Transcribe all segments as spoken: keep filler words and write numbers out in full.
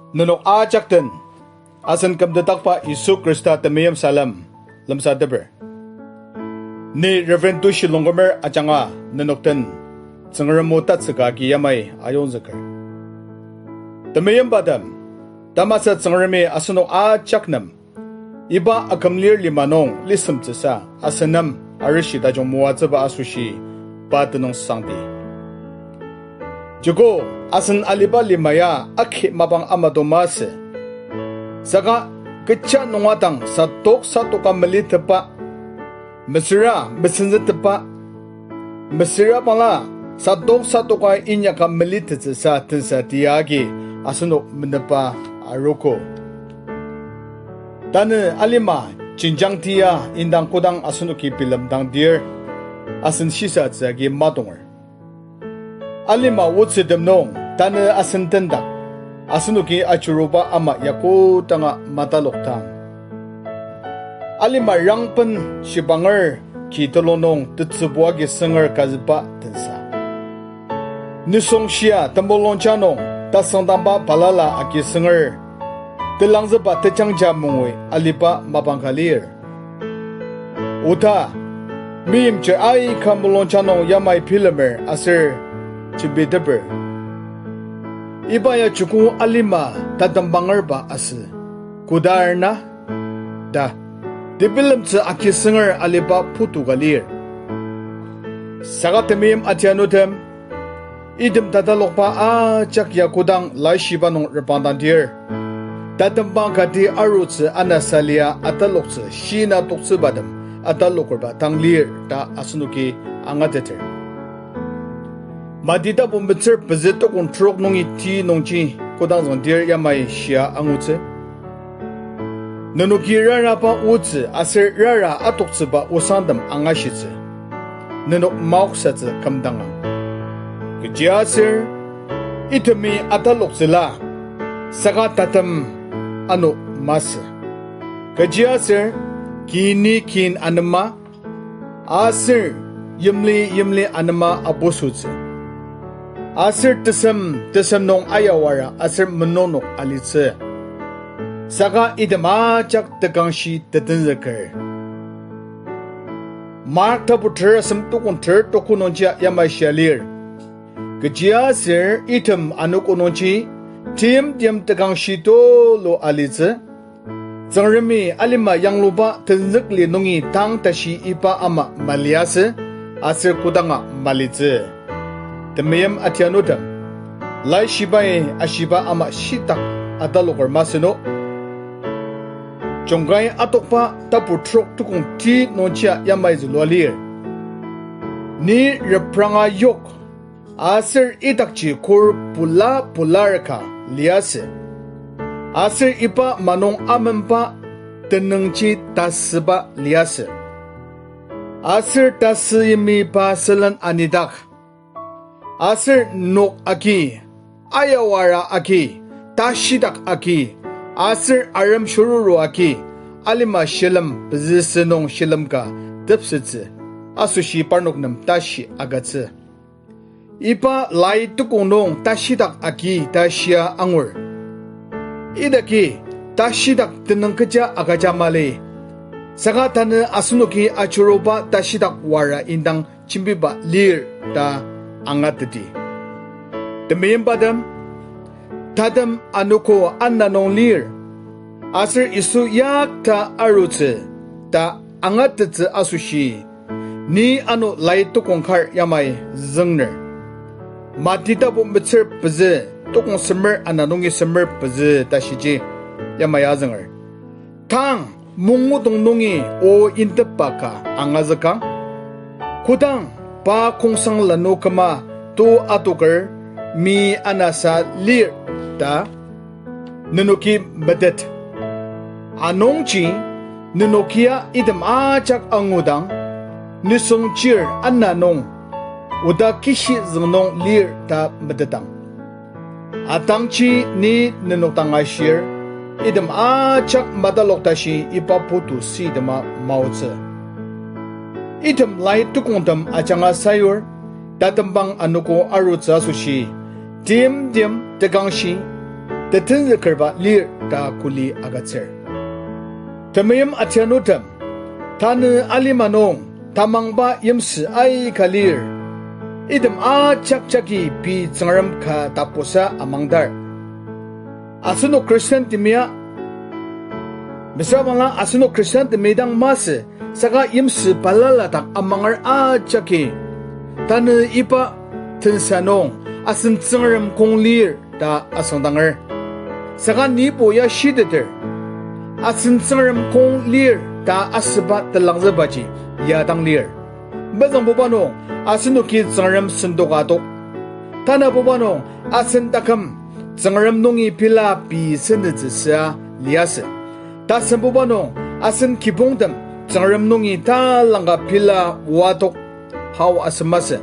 Nenok ajak den, asen kümtetdakba Yisu Khrista temeim salem lemsateper. Ni Reverend Tushi Longkumer ajanga nenok den Tsüngrem o tatsüka agi yamai ayongzüker. Temeibatem, tamasa Tsüngremi asenok ajak nem iba akümlir lima nung lisemtsüsa asen nem arishi tajung moatsüba asoshi pa tenüngsangdi. Joko asen aliba lima ya aki mapang ama to masü. Saka kecha nunga dang sadok sadoka melitepba, mesüra mesenzütepba, mesüra bangla sadok sadoka inyaka melitettsüsa tensa tia agi asenok menepa arogo. Tanü alima jenjang tia indang kodang asenoki bilemdangdir, asen shisatsü agi matonger. Alima otsütem nung tanü asen tendak, asenoki ajuruba ama ya kodanga mataloktang. Alima rangben shibanger ki telung nung tetsübu agi sünger kazüba tensa. Nisung shia temulung ja nung tasüngdangba balala agi sünger telangzüba tejangja mungui aliba mapang ka lir. Oda, meimchir aika mulung ja nung yamai bilemer aser jembiteper. Iba ya joko alima tatembangerba asü, kodar na? ta tebilemtsü agi sünger aliba putu ka lir. Saka temeim atianutem, item tatalokba ajak ya kodang laishiba nung repangdangdir, tatembang kati arutsü anasa lia ataloktsü shina toktsübatem atalokerba dang lir ta asenoki angateter. Mati tapu metsür pezü tokong trok nungi ti nungji kodang züngdir yamai shia angutsü. Nenoki raraba otsü aser rara atoktsüba osangtem angashitsü, nenok maoksatsü kümdangang. Kechiaser itemi ataloktsüla, saka tatem ano masü. Kechiaser kini kin anema, aser yimli yimli anema apusotsü. Aser tesem tesem nung ayawara aser menonok alitsü. Saka item ajak tekangshi tetenzüker. Mark tapu ter asem tokong ter toko nungjia yamai shia lir. Kechiaser item anogo nungji timtem tekangshi tulu alitsü. Tsüngremi alima yangluba tenzükli nungi tang tashi iba ama maliasü, aser kodanga malitsü. Temeim atianutem, laishibai ashiba ama shitak ataloker masü no. Jungkai atokba tapu trok tokong ti nungjia yamai zülua lir. Ni repranga yok, aser idakji kor pula pular ka liasü. Aser iba manung amenba tenüngji tasüba liasü. Aser tasü yimi pa sülen anidak. Aser nok agi, ayawara agi, tashidak agi, aser arem shiruru agi, alima shilem pezü sünung shilem ka tepsettsü, asoshi parnok nem tashi agütsü. Iba lai tukong nung tashidak agi ta shia angur. Idaki tashidak tenüng kecha agüja mali. Saka tanü asenoki ajuruba tashidak wara indang jembiba lir ta angateti. Temeimbatem, tatem anogo ana nung lir, aser Yisu yakta arutsü ta angatettsü asoshi, ni ano lai tukong kar yamai züngner. Mati tapu metsür pezü, tukong semer ana nungi semer pezü ta shiji yamai azünger. Tang mungudong nungi o intepba ka angazükang. Kodang pa kongsang lanu küma to adoker mi anasa lir ta nenoki metet. Anungji nenokia item ajak angudang, nisung chir ana nung oda kishi züngnung lir ta metetang. Atangji ni nenok dang ashir, item ajak matalok tashi iba putu sitema maotsü. Item lai tukongtem ajanga sayur, tatembang anogo arutsü asoshi, timtem tekangshi, tetenzükerba lir ta kuli agütsür. Temeim atianutem, tanü alima nung tamangba yimsü aika lir. Item ajak jagi pei Tsüngrem ka tapusa amangdar. Asenok Christian temia, mesüra bangla asenok Christian temi dang masü, saka yimsü balala dak amanger ajaki, tanü iba tensa nung asen Tsüngrem kong lir ta asüngdanger. Saka nibo ya shiteter, asen Tsüngrem kong lir ta asüba telangzübaji ya dang lir. Mezüngbuba nung asenoki Tsüngrem sendoka tok. Tanabuba nung asen taküm Tsüngrem nungi pila pei senütsüsa liasü. Tasembuba nung asen kibongtem Tsüngrem nungi talangka pila oa tok. Hau asü masü.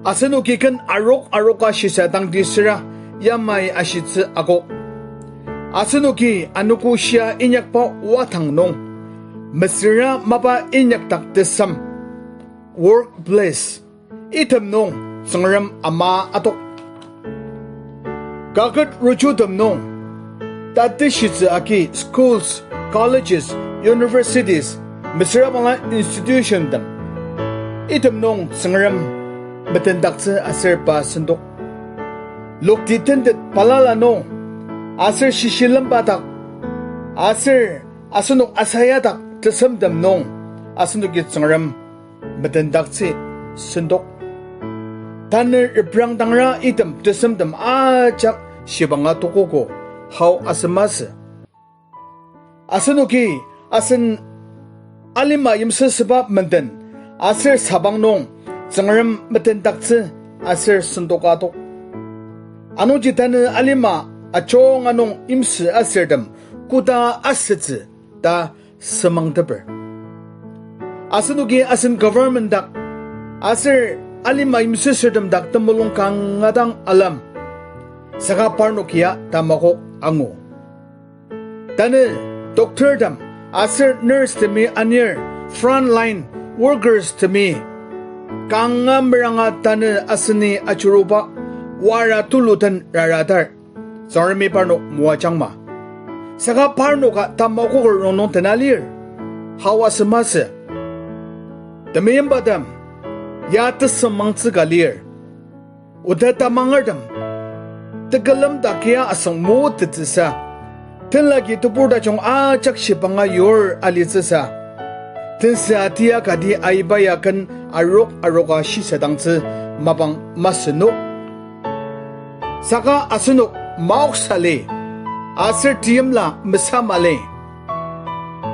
Asenoki ken arok aroka shisa dangti süra yamai ashitsü akok. Asenoki anogo shia inyakba oatang nung, mesüra mapa inyakdak tesem, workplace, item nung Tsüngrem ama atok. Kaket rochutem nung, tatishitsü agi schools, colleges, universities, mesüra bangla institutiontem, item nung Tsüngrem metendaktsü aser pa sendok. Lokti tentet balala nung, aser shishilemba dak, aser asenok asaya dak tesemtem nung, asenoki Tsüngrem metendaktsü sendok. Tanü reprangdangra item tesemtem ajak shibanga tokogo, hau asü masü. Asenoki asen alima yimsüsüba menden aser sabang nung Tsüngrem metendaktsü aser sendoka tok. Anungji tanü alima ajunga nung yimsü asürtem koda asütsü ta semangteper. Asenoki asen government dak, aser alima yimsüsürtem dak temulung kanga dang alem. Saka parnok ya tamakok angu. Tanü doctortem, aser nurse temi anir, frontline workers temi kanga meranga tanü aseni ajuruba wara tulu den raradar. Tsüngremi parnok moajangma. Saka parnoka tamakoker rongnung tena lir. Hau asü masü. Temeimbatem, ya tesüngmangtsü ka lir. Oda tamangertem, tekülem takia asüng motettsüsa, tenlaki tebur tajung ajak shibanga yur alitsüsa, tensa tia kati aiba ya ken arok aroka shisadangtsü mapang masü no. Saka asenok maoksa li, aser teimla mesama li.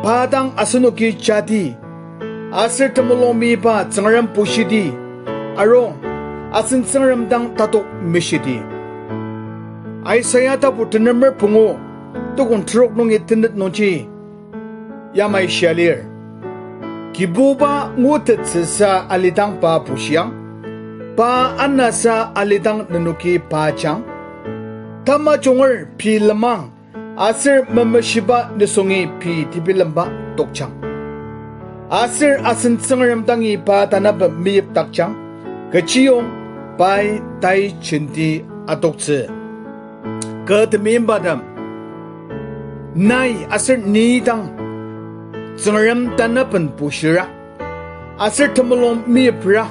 Pa dang asenoki jadi, aser temulung meyipa Tsüngrem bushidi, arung, asen Tsüngrem dang tatok meshidi. Isaiah tapu tenemer pungu, tukong terok nungi tenet nungji yamai shia lir. Kibuba ngutettsüsa alidang pa bushiang, pa anasa alidang nenoki pa jang. Tamajunger pei lenmang, aser memeshiba nisungi pei tebilemba tokjang. Aser asen Tsüngrem dangi pa tanaben meyipdakjang, kechiyong pai tai jenti atoktsü. Kü temeimbatem, nai aser ni dang Tsüngrem tanaben bushira, aser temulung meyipra,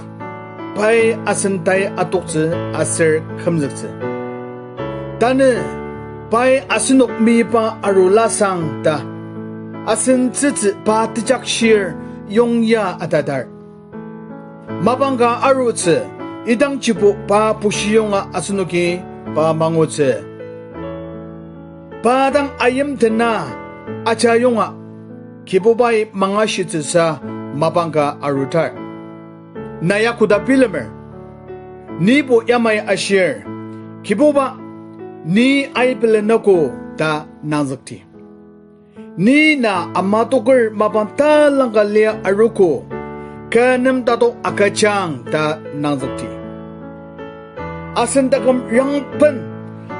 pai asen tai atoktsü aser kümzüktsü. Tanü pai asenok meyipa arula sang ta, asen tsütsü pa tejakshir yongya atadar. Mapang ka arutsü, idangjibo pa bushiyonga asenoki pa mangutsü. Pa dang ayimtena ajayonga, Kibubai mangashitsüsa mapang ka arutar. Na ya koda bilemer? Nibo yamai ashir, Kibuba, ni aibelenoko ta nangzükti. Ni na amatoker mapang talangka lia arogo, kü nem tatok agüjang ta nangzükti. Asen taküm rangben,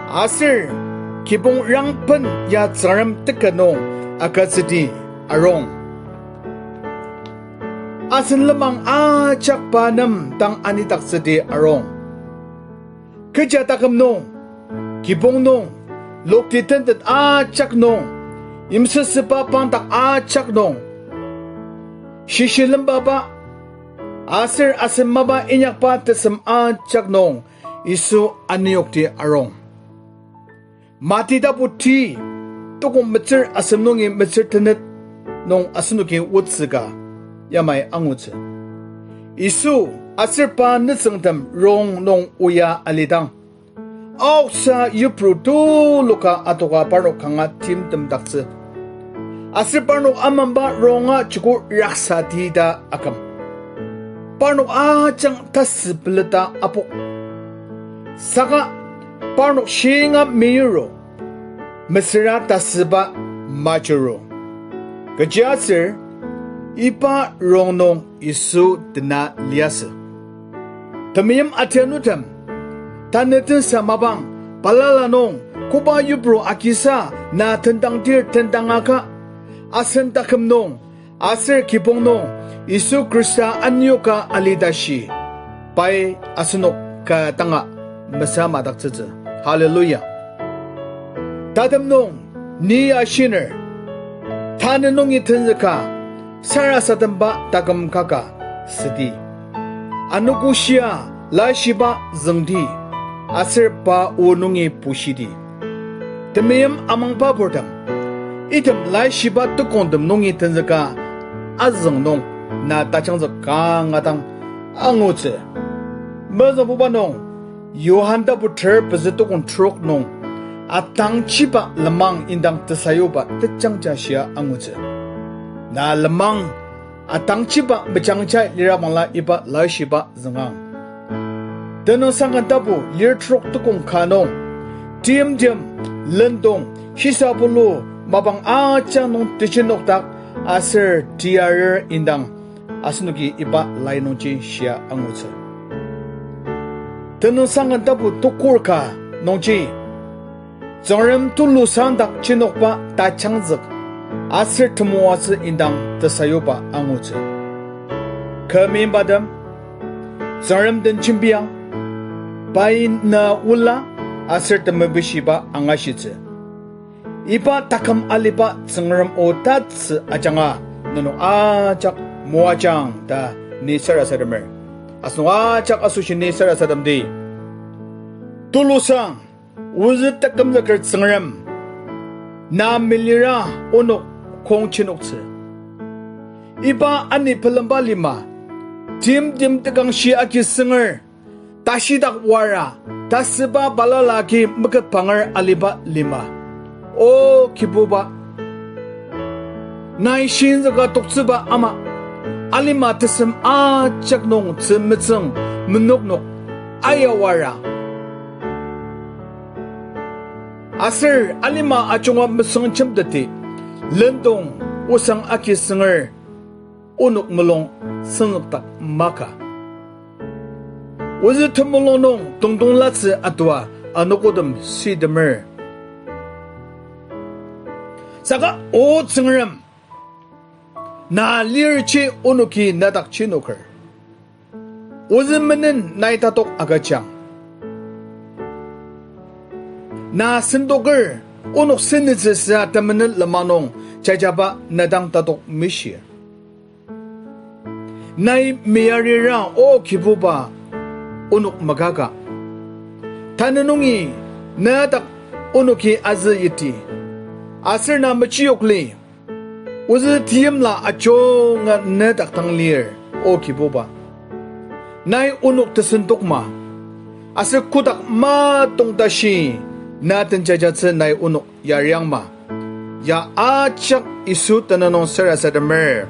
aser kibong rangben ya Tsüngrem teka nung agütsüdi arung. Asen lenmang ajak pa nem dang anidaktsüdi arung. Kecha taküm nung kibong nung, lokti tentet ajak nung, yimsüsüba pangdak ajak nung, shishilembaba, aser asem mapa inyakba tesem ajak nung Yisu aneyokti arung. Mati tapu ti, tokong metsür asem nungi metsür tenet nung asenoki otsü ka yamai angutsü. Yisu aser pa nütsüngtem rong nung oya alidang, aoksa yipru tuluka adoka parnok kanga timtemdaktsü. Aser parnok amamba ronga chuku raksati ta aküm. Parnok ajang tasü peleta apok. Saka parnok shinga meyuru, mesüra tasüba majuru. Kechiaser, iba rong nung Yisu tena liasü. Temeim atianutem, tanü tensa mapang, balala nung, koba yipru agisa na tendangdir tendangaka, asen taküm nung, aser kibong nung, Yisu Khrista aneyoka alitashi, pai asenok ka tanga mesamadaktsütsü. Hallelujah. Tatem nung, ni ashiner, tanü nungi tenzüka, sarasademba taküm kaka südi. Anogoshia laishiba züngdi, aser pa o nungi bushidi. Temeim amangba purtem, item laishiba tukongtem nungi tenzüka azüng nung na tajangzük kanga dang angutsü. Mezüngbuba nung, Johan tapu ter pezü tukong trok nung, atangchiba lenmang indang tesayuba tejangja shia angutsü. Na lenmang atangchiba mejangja lirabangla iba laishiba züngang. Tenüngsangken tapu lir trok tukong ka nung, timtem, lendong, shisabulu, mapang ajak nung tejinokdak aser tiarer indang asenoki iba lai nungji shia angutsü. Tenüngsangken tapu tukur ka nungji, Tsüngrem tulusang dak jinokba tajangzük aser temoatsü indang tesayuba angutsü. Kü meimbatem, Tsüngrem den jembiang, pai na ola aser temepishiba angashitsü. Iba taküm aliba Tsüngrem o tatsü ajanga nenok ajak moajang ta ni sarasademer. Asenok ajak asoshi ni sarasademdi. Tulusang, ozü takümzüker Tsüngrem, na melira onok kong chinoktsü. Iba ani pelemba lima, timtem tekangshi agi sünger, tashidak wara, tasüba balala agi meketpanger aliba lima. O Kibuba, nai shinzüka toktsüba ama, alima tesem ajak nung tzü metsüng menoknok ayawara. Aser alima ajunga mesüng jemteti, lendong osang agi sünger, onok mulung senzükdak maka. Ozü temulung nung tongtong latsü atua anogotem sitemer. Saka O Tsüngrem, na lirji onoki na dak jinoker. Ozü menen nai tatok agüjang. Na sendoker, onok senütsü sa temenen lenmang nung jajaba na dang tatok mishir. Nai meyarira O Kibuba onok makaka. Tanü nungi na dak onoki azü yiti. Aser na mechiyokli. Ozü teimla ajunga na dak dang lir, O Kibuba. Nai onok tesendokma. Aser kotak matong tashi na den jajatsü nai onok yariangma. Ya ajak Yisu tenüng nung sarasademer.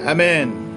Amen.